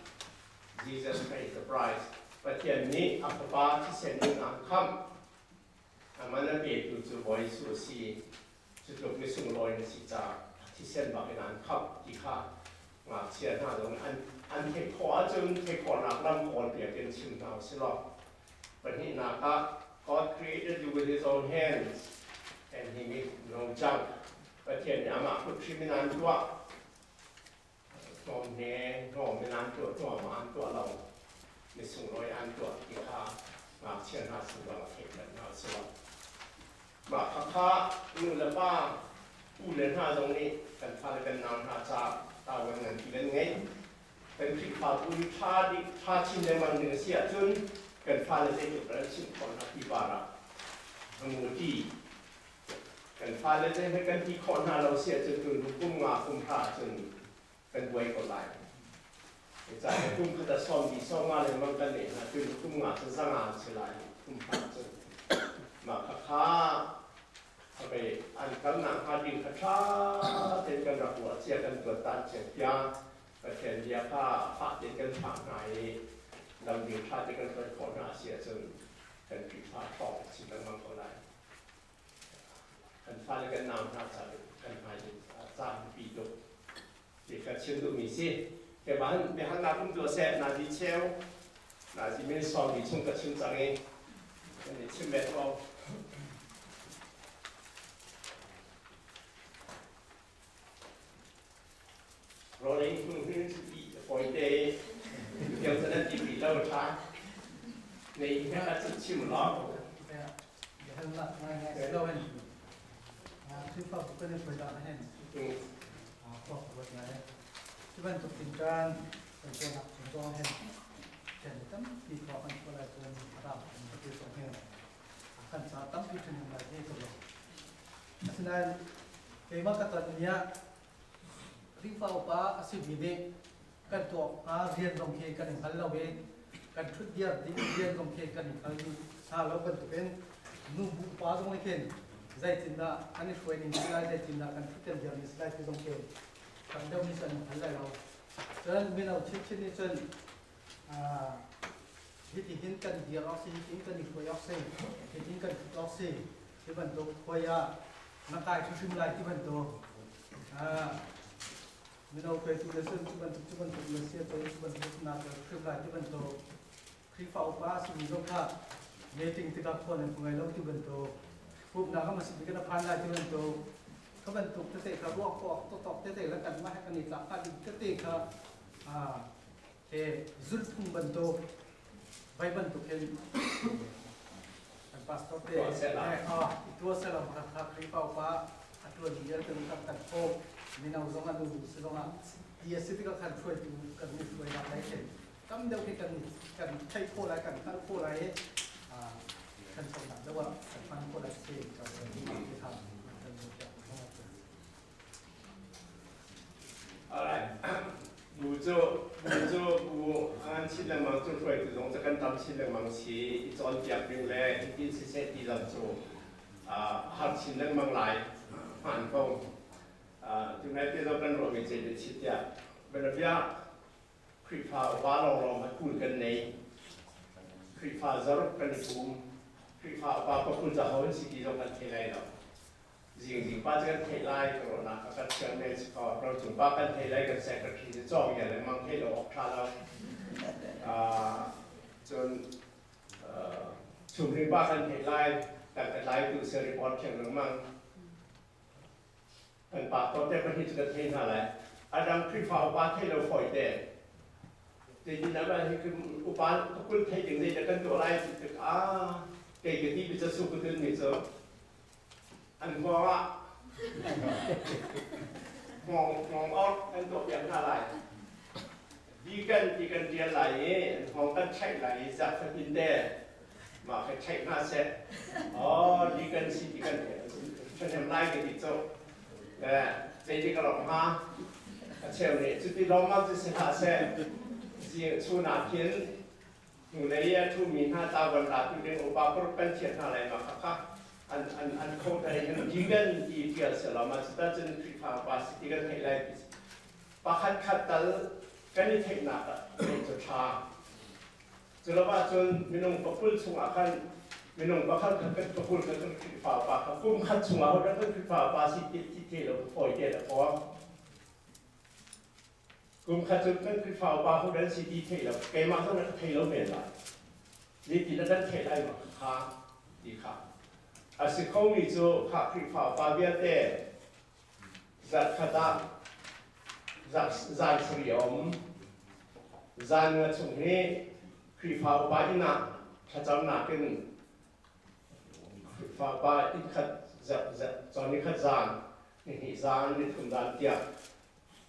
Jesus paid the price. Pathian nih a fapa thisen in aan khamh. A man a petu cu Bawi Jesuh a si. Cu tluk misunglawi na si caah a thisen bak in aan khamh ti kha ngakchia hna zong an an theih khawh ahcun theih khawhnak lam kawlpiak in chim hna usih law. Pahnihnak ah God created you with his own hands and he made no junk. Pathian nih amah kut hrim in aan tuah. Hnawm he hnawm in aan tuah hnawm ah an tuah lo. Misunglawi aan tuah ti kha ngakchia hna sin zong a theih hna usih law. Mah khakha nu le pa u le hna zong nih kan fale kan nau hna caah tavuan nganpi kan ngei. Kan Khrihfabu nih ṭha dih ṭha chin lengmang ding a si ahcun kan fale zeitluk dah an chimh khawh hna ti par ah a ngu ti. Kan fale zei he kan ti khawh hna lo si ahcun tun kum nga kum hra ahcun kan buai ko lai. Cucaah kum khat ah sawm dih sawm nga lengmang kan neih hna tun kum nga cu zanga an si lai kum hra cun. Mah khakha a an kalnak hnga ding kha ṭha tein kan rak ruah cia kan tuantan cia tiang Pathian bia kha fah tein kan fah hna i lamding ṭha tein kan hruai khawh hna a si ahcun kan Khrihfa ṭhawng chin lengmang ko lai. Kan fale kan nau hna ca kan hmai ca biapi tuk ti ka chim duhmi si. Keimah biahalnak um tuah seh nazi cheu nazi min sawm chung ka chim cang i kan i chim ve ko. Rolling hnu hin i fawi te tiang cu nan ti rih lo ṭha. Nei he kha cu chim law. Biahalnak ngaingai si loin Khrihfabu kan i hruainak ah hin khua ka ruat ngai. Cu bantuk tinṭan kan tuahnak chung zong hin rian tampi khua kan chuah lai cun a ram kan ti zong hin kan ca tampi ṭhahnem lai ti ka ruah. Asinain keimah ka ton ni ah Khrihfa upa a simi nih kan tuah hnga rian zong khi kan i hngal lo i kan ṭhutdir ding rian zong khi kan i hngal hna lo bantukin nubu upa zong nih khin zeitindah kan i hruai ning si lai, zeitindah kan ṭhutdir dir ning si lai ti zong khi tam deuh nih cun an hngal lai lo. Cun mino chinchin nih cun hitihin kan dir awk si, hitin kan i hruai awk si, hitin kan ṭhut awk si, ti bantuk khuai ah na kai hrimhrim lai ti bantuk mino hruaitu le cun cu bantuk cu bantuk na si ahcun cu bantuk na tel hrim lai ti bantuk Khrihfa upa a simi zong kha meeting tikah phone an ngei lo ti bantuk pumhnak a si bik na phan lai ti bantuk kha bantuk tete kha ruah khawh tawk tete le kanmah he kan i tlak hnga ding tete kha he zulhphung bantuk vai bantuk hin kan pastor te tuah sehla kha kha Khrihfa upa a tuan vialte kan kan khawh mino zong an nu si zong ah ti a si tikah khan hruaitu kan ni hruainak lai khin tam deuh khi kan kan theih khawh lai kan hngalh khawh lai kan chawhnak deuh ah kan hman khawh lai si kan kha. Alright. Bu cu bu cu bu an chin lengmang cu hruaitu zong cu kan tam chin lengmang si i cawnpiak ding le hitin siseh ti zong cu har chin lengmang lai hmaan ko. Tunai te zong kan ruahmi ce te chit tiah bianabia Khrihfa upa lawnglawng ah kul kan nei. Khrihfa zaruk kan i pum. Khrihfa upa pakul caho in si ti zong kan thei lai lo. Zingzing pa cu kan theih lai ka ruahnak a kan chairman si ko rocung pa kan theih lai kan secretary cu cawng ya lengmang theih lo awk ṭha lo. Cun chumhring pa kan theih lai kan ka tlaitu si report thiang lengmang. Kan pastor te pahnih cu kan thei hna lai. A dang Khrihfa upa thei lo fawi te. Zeitindah dah hi upa pakul thei ding zeidah kan tuah lai ti tik ah kei ka ti bi ca su ka tun mi cu an hngawng ah hngawng hngawng awk kan tuah piak hna lai. Deacon ti kan ṭial lai i an hngawng kan cheih lai i zarh fatin te mah kha cheih hna seh. Oh, deacon si ti kan ṭhahnem lai ka ti cu. Zeiti ka lawmh hnga? A cheu nih cuti lawmmam cu si hlah seh. Chun ah khin hnulei a ṭhumi hna tavuan latu ding upa paruk kan thiah hna lai ma khakha an an an kho thai hin deacon ti ṭial selaw mah cuta cun Khrihfa upa si ti kan theih lai ti pakhat khat tal kan i theihnak ah theih cu ṭha. Cu lo ahcun minung pakul chungah khan minung pakhat khat kan pakul khat kan Khrihfa upa kha kum khat chungah ho dah kan Khrihfa upa si ti ti the lo fawi te dah kaw. Kum khat cu kan Khrihfa upa ho dan si ti theih lo keimah zong na ka thei lo men lai. Zeitin dah kan theih lai ma kha ti kha. A si khomi cu kha Khrihfa upa vialte Zarhkhat ah zan sarih a um. Zan nga chung hi Khrihfa upa inn ah thlacamnak in Khrihfa upa inn khat cawn nikhat zan, nihnih zan, nithum zan tiah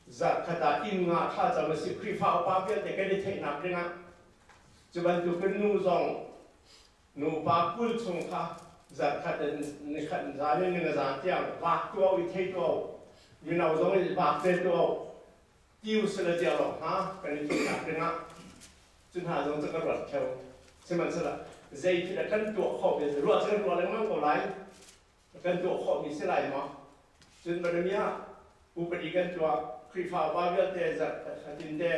zarhkhat ah inn nga thlacam a si. Khrihfa upa vialte kan i theihnak dingah cu bantukin nu zong Nupa 20 chung kha zarhkhat in nikhat zan in ninga zan tiang vaak tuah i thei tuah mino zong in vaak te tuah tiu sila cia lawng hna kan i thimnak dingah cu hna zong cu ka ruat theo. Sihmanhsehlaw zei thil a kan tuah khawh ve ruah cu kan ruah lengmang ko lai. Kan tuah khawhmi si lai maw? Cun Jeremiah upadi kan tuah Khrihfa upa vialte zarh fatin te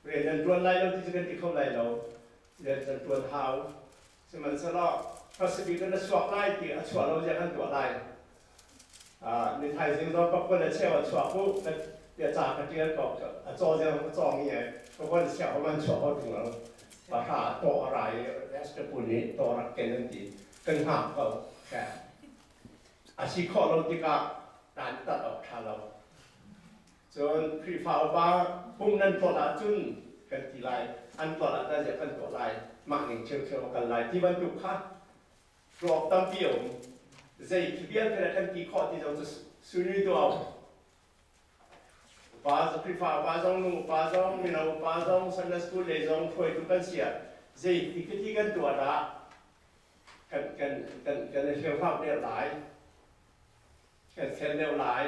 rian nan ṭuan lai lo ti cu kan ti kho lai lo. Rian kan ṭuan hau. Sihmanhsehlaw hmasabik in a chuak lai ti a chuah lo zia kan tuah lai. Ni thaizing zong pakua le cheu a chuak u tiah ca ka ṭial ko. A caw zia ka cawng i pakua le cheu man chuah ko ṭung lo. Pahra tawh a ra i Esther pu nih tawh rak ken an ti. Kan hngak ko. A si khawh lo tikah dan tat awk ṭha lo. Cun Khrihfa upa pum nan tlawt ahcun kan ti lai, an tlawt ah tah ziah kan tuah lai, mah ning ṭhiamṭhiam a kal lai ti bantuk kha ruak tampi a um. Zei khi vialte le kan ti khawh ti zong cu sui tuah. Upa Khrihfa upa zong nu upa zong mino upa zong Sunday school lei zong hruaitu kan si ah zei ti khi kan tuah dah kan kan kan kan i hleuhhlauh deuh lai, kan fel deuh lai,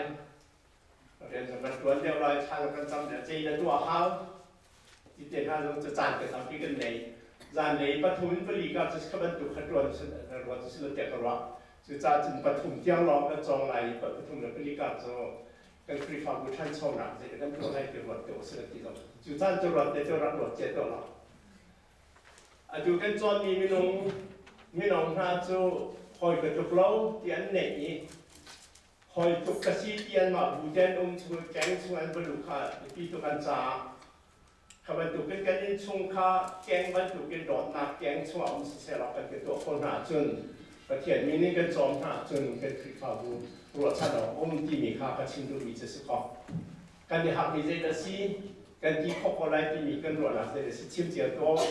rian zong kan ṭuan deuh lai, thla zong kan cam deuh, zei na tuah hau ti te hna zong cu caan te tampi kan nei. Zanlei pathum in pali kar cu kha bantuk kha ṭuan ruat cu si lo tiah ka ruah. Cucaah cun pathum tiang lawng kan cawng lai i pathum le pali kar cu kan Khrihfabu ṭhanchonak zei kan tuah lai ti ruat te usih ti zong cu caan cu ruat te cu rak ruat cia tuah lo. Atu kan cawnmi minung mino hna cu hawi ka tluk lo ti an neih i hawi tluk ka si ti anmah bu te an um chung keng chung an va luh kha biapi tuk an caah kha bantukin kan innchung kha keng bantukin dawtnak keng chungah um siseh law kan ti tuah khawh hna ahcun Pathian mi nih kan cawm hna ahcun kan Khrihfabu ruahchan awk um timi kha ka chim duhmi cu si kaw kan i harmi zeidah si kan ti khawh ko lai timi kan ruahnak zeidah si chim cio tuah.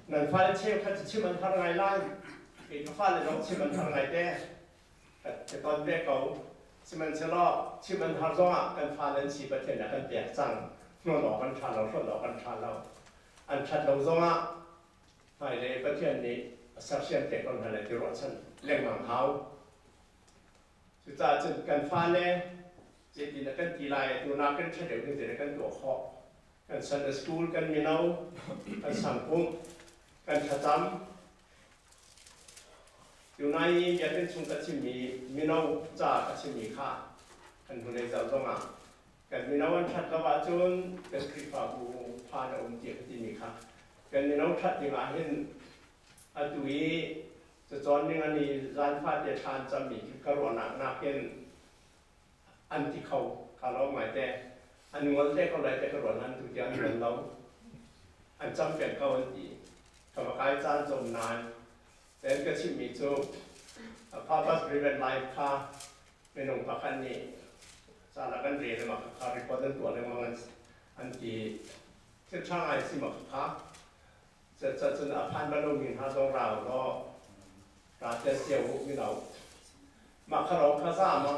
Nan fale cheukhat cu chim an har ngai lai, kei ka fale zong chim an har ngai te, ka ton ve ko. Sihmanhsehlaw chim an har zongah kan fale an si, Pathian nih a kan pek cang. Hnawn awk an ṭha lo, hrawnh awk an ṭha lo. An ṭhat lo zongah hmailei Pathian nih a sersiam te ko hna lai ti ruahchan lengmang hau. Cucaah cun kan fale zeitin dah kan ti lai, atu nakin ṭha deuh ding zeidah kan tuah khawh. Kan Sunday school, kan mino, kan sangpumh, kan thlacam. Tunai i biakinn chung ka chimmi mino ca ka chimmi kha kan hnulei zarh zongah kan mino an ṭhat lo ahcun kan Khrihfabu phan a um tiah ka timi kha kan mino ṭhat ding ah hin atu i cacawn ning an i zan fate thla an cammi khi ka ruahnak nakin an ti kho ka lo ngai te. An ngol te ko lai te ka ruah nain tu tiang an ngol lo, an cam peng ko an ti. Ka va kai caan zong nain then ka chimmi cu purpose driven life kha minung pakhat nih caan ah kan rel ma kha report an tuah lengmang an ti. Thil ṭha ngai si ma kha cun a phan bal lomi hna zong ra law ra tel cio u mino mah kha rong kha za ma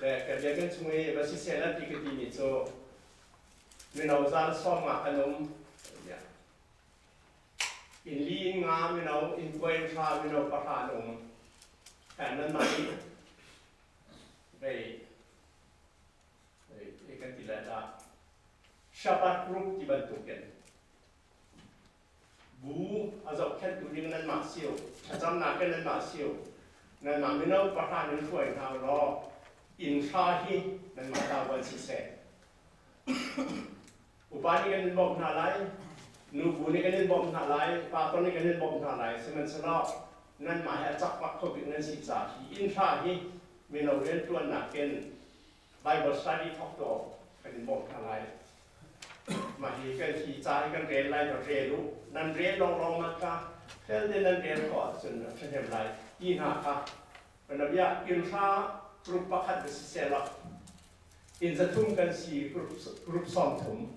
le ka biakinn chung i va si seh la ti ka timi cu mino zan sawm nga kan um in li in nga mino in kuai in hra mino pahra an um kan nan mah i vei kan ti lai dah Shabbat group ti bantukin bu a zohkhenhtu ding nanmah sio, thlacamnak in nanmah sio, nanmah mino pahra nan hruai hna law inn hra hi nanmah ta van si seh. Upa nih kan in bawmh hna lai, nubu nih kan in bawmh hna lai, pa nih kan in bawmh hna lai, sihmanhsehlaw nanmah he a cakpak kho bik nan si caah hi inn hra hi mino rianṭuannak in Bible study thawk tuah kan in bawmh hna lai. Mah hi kan hi ca hi kan rel lai, rak rel u. Nan rel lawnglawng mat kha fel te nan rel khawh ahcun a ṭhahnem lai ti hna kha Panabia inn hra group pakhat va si sehla inn 300 kan si, group 30,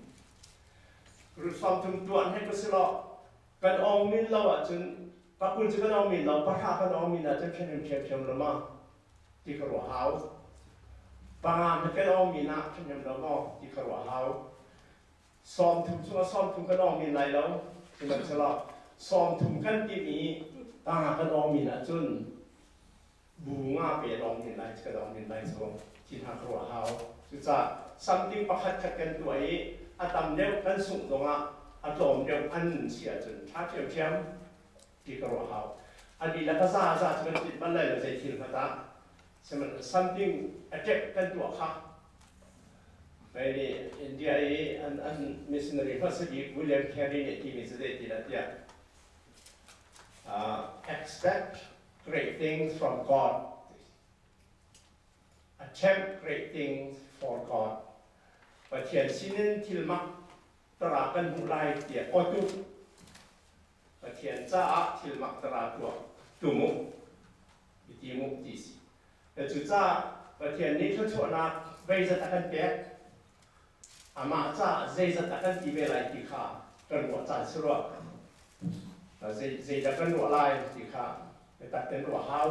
group 30 tuan he ka si lo kan ong min lo ahcun 20 cu kan ong min lo, 10 kan ong min ahcun ṭhahnem ṭhiamṭhiam lo ma ti ka ruah hau. 5 hna kan ong min ah ṭhahnem lo maw ti ka ruah hau. 30 chungah 30 kan ong min lai lo, sihmanhsehlaw 30 kan timi 5 kan ong min ahcun bu nga pe lawng min lai ka dong min lai cu ti hna ka ruah hau. Cucaah something pakhat khat kan tuah i a tam deuh kan sungh zongah a tlawm deuh an si ahcun ṭha ṭhiamṭhiam ti ka ruah hau. A dihlak a za za cu kan tlinh bal lai lo zei thil hmanh ah, sihmanhsehlaw something attack kan tuah kha mei nih India i an missionary hmasa bik William Carey nih timi cu zei ti dah tiah, expect great things from God, attempt great things for God. Pathian sinin thil mak tara kan hmuh lai tiah aw tu Pathian caah thil mak tara tuah tumu iti mu ti si. Cucaah Pathian nih thluachuahnak veizat a kan pek, amah caah zeizat a kan ti ve lai ti kha kan ruah caan si rua. Zeidah kan ruah lai ti kha biatak tein ruah hau.